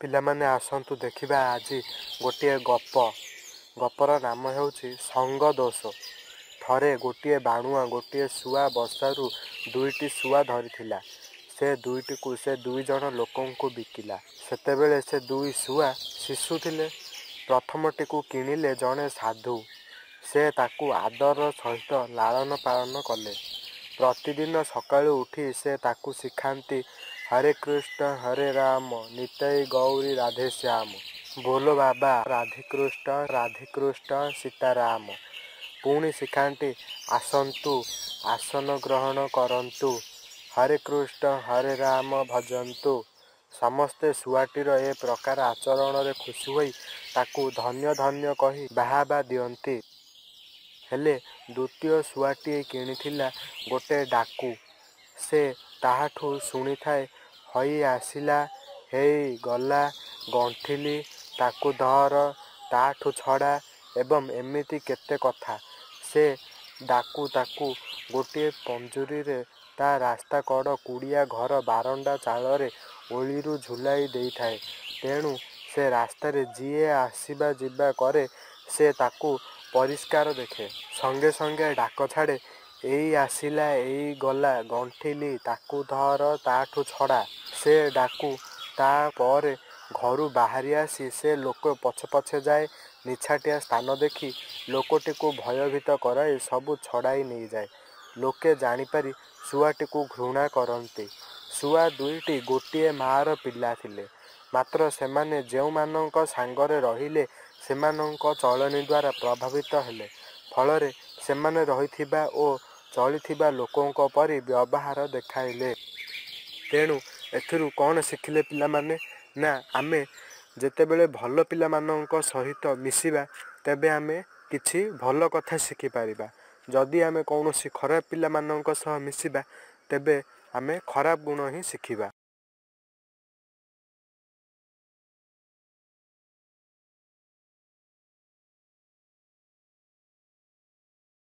ପିଲାମାନେ, ଆସନ୍ତୁ ଦେଖିବା ଆଜି ଗୋଟିଏ ଗପ। ଗପର ନାମ ହେଉଛି ସଙ୍ଗଦୋଷ। ଥରେ ଗୋଟିଏ ବାଣୁଆ ଗୋଟିଏ ଶୁଆ ବସାରୁ ଦୁଇଟି ଶୁଆ ଧରିଥିଲା। ସେ ଦୁଇଟିକୁ ସେ ଦୁଇଜଣ ଲୋକଙ୍କୁ ବିକିଲା। ସେତେବେଳେ ସେ ଦୁଇ ଶୁଆ ଶିଶୁ ଥିଲେ। ପ୍ରଥମଟିକୁ କିଣିଲେ ଜଣେ ସାଧୁ। ସେ ତାକୁ ଆଦର ସହିତ ଲାଳନ ପାଳନ କଲେ। ପ୍ରତିଦିନ ସକାଳୁ ଉଠି ସେ ତାକୁ ଶିଖାନ୍ତି, ହରେ କୃଷ୍ଣ ହରେ ରାମ, ନିତାଇ ଗୌରୀ ରାଧେଶ୍ୟାମ, ବୋଲ ବାବା ରାଧେକୃଷ୍ଣ ରାଧେକୃଷ୍ଣ ସୀତାରାମ। ପୁଣି ଶିଖାନ୍ତି, ଆସନ୍ତୁ, ଆସନ ଗ୍ରହଣ କରନ୍ତୁ, ହରେ କୃଷ୍ଣ ହରେ ରାମ ଭଜନ୍ତୁ। ସମସ୍ତେ ଶୁଆଟିର ଏ ପ୍ରକାର ଆଚରଣରେ ଖୁସି ହୋଇ ତାକୁ ଧନ୍ୟ ଧନ୍ୟ କହି ବାହାବା ଦିଅନ୍ତି। ହେଲେ ଦ୍ୱିତୀୟ ଶୁଆଟିଏ କିଣିଥିଲା ଗୋଟେ ଡାକୁ। ସେ ତାହାଠୁ ଶୁଣିଥାଏ, ହଇ ଆସିଲା, ହେଇ ଗଲା, ଗଣ୍ଠିଲି, ତାକୁ ଧର, ତାଠୁ ଛଡ଼ା ଏବଂ ଏମିତି କେତେ କଥା। ସେ ଡାକୁ ତାକୁ ଗୋଟିଏ ପଞ୍ଜୁରୀରେ ତା ରାସ୍ତା କଡ଼ କୁଡ଼ିଆ ଘର ବାରଣ୍ଡା ଚାଳରେ ଓଳିରୁ ଝୁଲାଇ ଦେଇଥାଏ। ତେଣୁ ସେ ରାସ୍ତାରେ ଯିଏ ଆସିବା ଯିବା କରେ, ସେ ତାକୁ ପରିଷ୍କାର ଦେଖେ। ସଙ୍ଗେ ସଙ୍ଗେ ଡାକ ଛାଡ଼େ, ଏଇ ଆସିଲା, ଏଇ ଗଲା, ଗଣ୍ଠିଲି, ତାକୁ ଧର, ତାଠୁ ଛଡ଼ା। ସେ ଡାକୁ ତା ପରେ ଘରୁ ବାହାରି ଆସି ସେ ଲୋକ ପଛେ ପଛେ ଯାଏ। ନିଛାଟିଆ ସ୍ଥାନ ଦେଖି ଲୋକଟିକୁ ଭୟଭୀତ କରାଇ ସବୁ ଛଡ଼ାଇ ନେଇଯାଏ। ଲୋକେ ଜାଣିପାରି ଶୁଆଟିକୁ ଘୃଣା କରନ୍ତି। ଶୁଆ ଦୁଇଟି ଗୋଟିଏ ମାଆର ପିଲା ଥିଲେ। ମାତ୍ର ସେମାନେ ଯେଉଁମାନଙ୍କ ସାଙ୍ଗରେ ରହିଲେ, ସେମାନଙ୍କ ଚଳଣି ଦ୍ୱାରା ପ୍ରଭାବିତ ହେଲେ। ଫଳରେ ସେମାନେ ରହିଥିବା ଓ ଚଳିଥିବା ଲୋକଙ୍କ ପରି ବ୍ୟବହାର ଦେଖାଇଲେ। ତେଣୁ ଏଥିରୁ କ'ଣ ଶିଖିଲେ ପିଲାମାନେ? ନା, ଆମେ ଯେତେବେଳେ ଭଲ ପିଲାମାନଙ୍କ ସହିତ ମିଶିବା, ତେବେ ଆମେ କିଛି ଭଲ କଥା ଶିଖିପାରିବା। ଯଦି ଆମେ କୌଣସି ଖରାପ ପିଲାମାନଙ୍କ ସହ ମିଶିବା, ତେବେ ଆମେ ଖରାପ ଗୁଣ ହିଁ ଶିଖିବା।